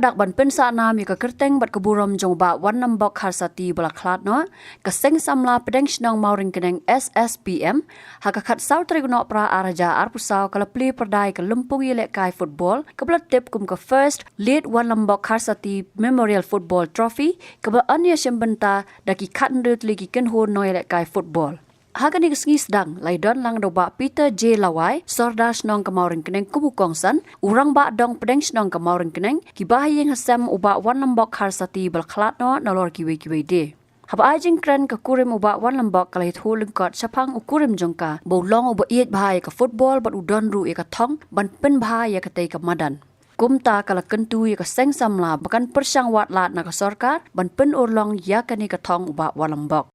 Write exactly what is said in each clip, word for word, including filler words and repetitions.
Dak ban pynsah nam ïa ka kyrteng bad ka burom jong u Bah Wanlambok Kharsati ba la khlad noh, ka Seng Samla Pdeng Shnong Mawryngkneng S S P M, ha ka khatsaw tarik u Nohprah ar hajar arphew saw ka la plie pyrda ïa ka lympung ïalehkai football kaba la tip kum ka First Late Wanlambok Kharsati Memorial Football Trophy, kaba yn ïashim bynta da ki khathynriew tylli ki kynhun nongïalehkai football. Ha kane ka sngi sdang la ïadon lang da u Bah Peter J Lawai, Sordar Shnong ka Mawryngkneng kum u kongsan, u Rangbah Dong Pdeng Shnong ka Mawryngkneng, ki bahaïing hasem u Bah Wanlambok Kharsati ba la khlad noh, nalor kiwei kiwei de. Haba ai jingkren, ka kurim u Bah Wanlambok ka la ïathuh lyngkot shaphang u kurim jong ka ba u long uba ïeit bha ïa ka football bad u don ruh ïa ka thong ban pynbha ïa katei ka madan. Kumta ka la kyntu ïa ka Seng Samla ba kan pyrshang wad lad na ka sorkar ban pynurlong ïa kane ka thong u Bah Wanlambok.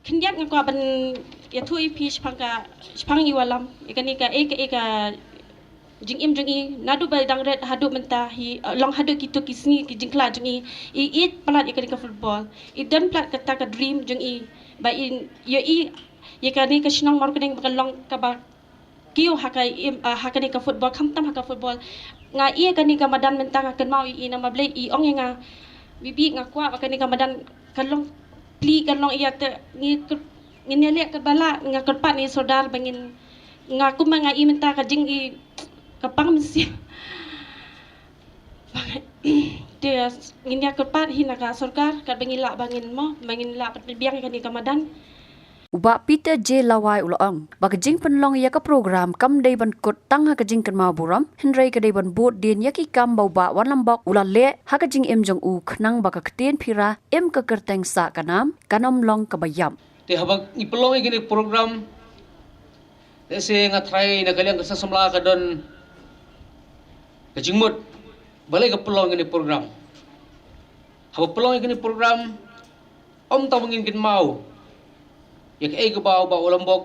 Khyndiat nga kwah ban ïathuh ïa phi shaphang ka, shaphang i Wallam, ïa kane ka, eh, ka, eh, ka jingim jong i, naduh ba dang rit haduh mynta hi, eh, long haduh kito ki sngi ki jingkhlad jong i, i ïeit palat ïa kane ka football, i don palat kata ka dream jong i, ba i, ïa i, ïa kane ka shnong Mawryngkneng ba kan long kaba kiew ha ka im, ah, ha kane ka football, khamtam ha ka football. Nga ïa kane ka madan mynta nga kynmaw ïa i namar balei i ong ïa nga. Bibi nga kwah ba kane ka madan kan long pli kan long ïa te ngi kut, ngin ïaleh katba lah nga kyrpad ïa i Sordar ba ngin nga kumba nga i mynta ka jing i ka pang mynsiem. Te ngin ïa kyrpad hi na ka sorkar katba ngi lah ba ngin mo ba ngin lah pat biang ïa kane ka madan. U Bah Peter J Lawai u la ong ba ka jingpynlong ïa ka program kam dei ban kut tang ha ka jingkynmaw burom, hynrei ka dei ban bud dien ïa ki kam ba u Bah Wanlambok u la leh ha ka jingim jong u khnang ba ka ktien Phira im ka kyrteng sah ka nam kan ym long kaba ïap. Te haba ngi pynlong ïa kane program, lehse nga tharai na ka liang ka seng samla ka don ka jingmut balei ka pynlong ïa kane program. Haba pynlong ïa kane program, ym tang ba ngin kynmaw ïa kaei kaba u Bah Wanlambok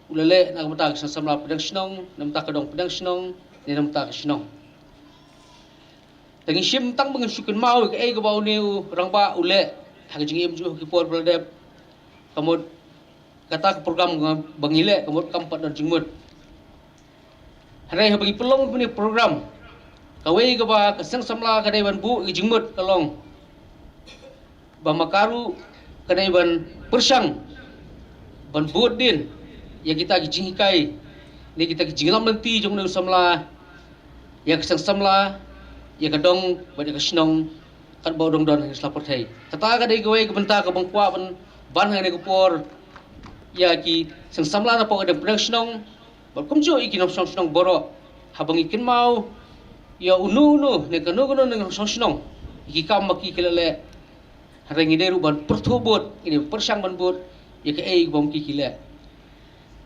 u la leh na ka bynta ka seng samla pdeng shnong, na ka bynta ka dong pdeng shnong, ne na ka bynta ka shnong. Te ngin shim tang ba ngin shu kynmaw ïa kaei kaba une u rangbah u leh ha ka jingim jong u ha ki por ba la dep. Ka mut kata ka program ba ngi leh ka mut kam pat don jingmut. Hynrei haba ngi pynlong ïa kane ka program, kawei kaba ka seng samla ka dei ban buh ïa ka jingmut ka long ba ma ka ruh ka dei ban pyrshang ban bud dien ïa kita ki jinghikai ne kita ki jingïalam lynti jong une u samla ïa ka seng samla, ïa ka dong bad ïa ka shnong katba u dang don ha kane ka sla pyrthei. Kata ka dei kawei ka bynta kaba nga kwah ban ban ha kane ka por ïa ki seng samla na pdeng ka dong pdeng shnong bad kumjuh ïa ki nongshong shnong baroh. Haba ngi kynmaw ïa uno uno ne kano kano ne nongshong shnong ïa ki kam ba ki ki la leh, Hynrei ngi dei ruh ban pyrthuh bud, ngi dei pyrshang ban bud ïa kaei ba ki ki leh.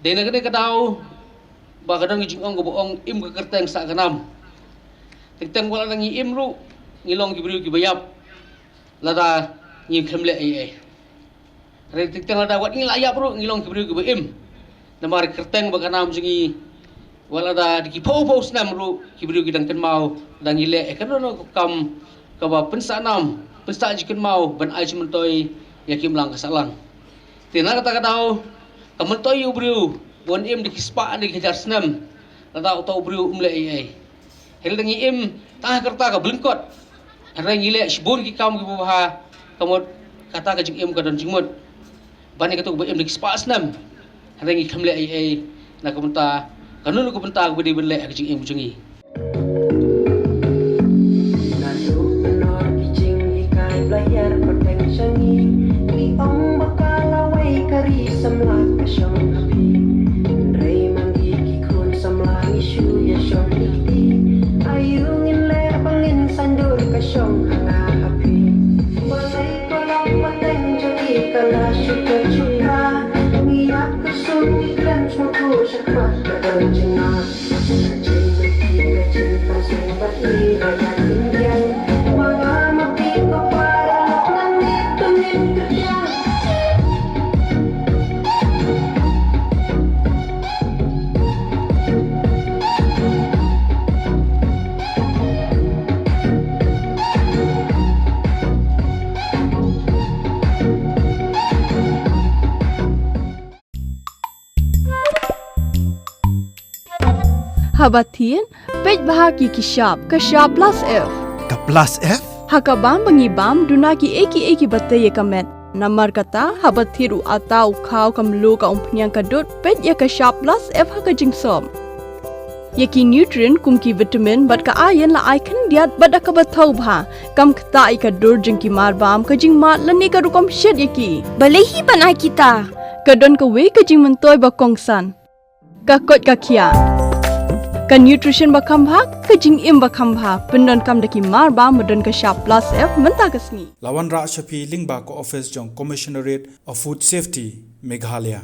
Dei na kane ka daw ba ka don ka jingong kaba ong im ka kyrteng sah ka nam. Teng teng wat lada ngi im ruh ngi long ki briew kiba ïap lada ngi khlem leh ei ei. Hynrei teng teng lada wat ngi la ïap ruh ngi long ki briew kiba im. Namar kyrteng bad ka nam jong ngi wat lada da ki phew phew snem ruh ki briew ki dang kynmaw da ngi leh ïa kano kano ka kam kaba pynsah nam, pynsah jingkynmaw ban ai jingmyntoi ïa ki imlang ka sahlang. Te na kata ka daw ka myntoi ïa u briew ba un im da ki spah da ki hajar snem lada uta u briew um leh ei ei. Hynrei ngi im tang ha ka rta kaba lyngkot. Hynrei ngi leh shibun ki kam kiba bha, ka mut kata ka jingim ka don jingmut. Ban ïa katu kaba im da ki spah snem, hynrei ngi khlem leh ei ei na ka bynta kano kano ka bynta kaba dei ban leh ha ka jingim ka jong ngi. Naduh mynno ki jinghikai ba la hiar pateng sha ngi, ki ong ba ka lawei ka ri samla ka shong ha phi. Hynrei ma ngi ki khun samla ngi shu ïa shong ïa kti. Aïu ngin leh ba ngin saiñdur ka shong ha nga ha phi. Balei ka long pateng jong ngi ka la shu ka shu pra. Ngi ïap ka sum ngi khlem sngewthuh shakhmat ka don jingma. Haba thied, peit bha ki ki shap, ka shap plus F. Ka plus F? Ha ka bam ba ngi bam, duna kiei kiei kiba tei ïa ka met. Namar kata, haba thied u atta, u khaw, ka mluh, ka umphniang, ka dud, peit ïa ka shap plus F ha ka jingsop. Ïa ki nutrient kum ki vitamin bad ka iron la ai khyndiat bad da kaba thaw bha. Kam ktah ïa ka dur jong ki mar bam, ka jingmad lane ka rukom shet ïa ki. Balei hi ban ai kita? Ka don kawei ka jingmyntoi ba kongsan. Ka koit ka khiah. Ka nutrition ba kham bha, ka jingim ba kham bha. Pyndonkam da ki mar bam ba don ka shap plus F mynta ka sngi. La wanrah sha phi lyngba ka office jong Commissionerate of Food Safety, Meghalaya.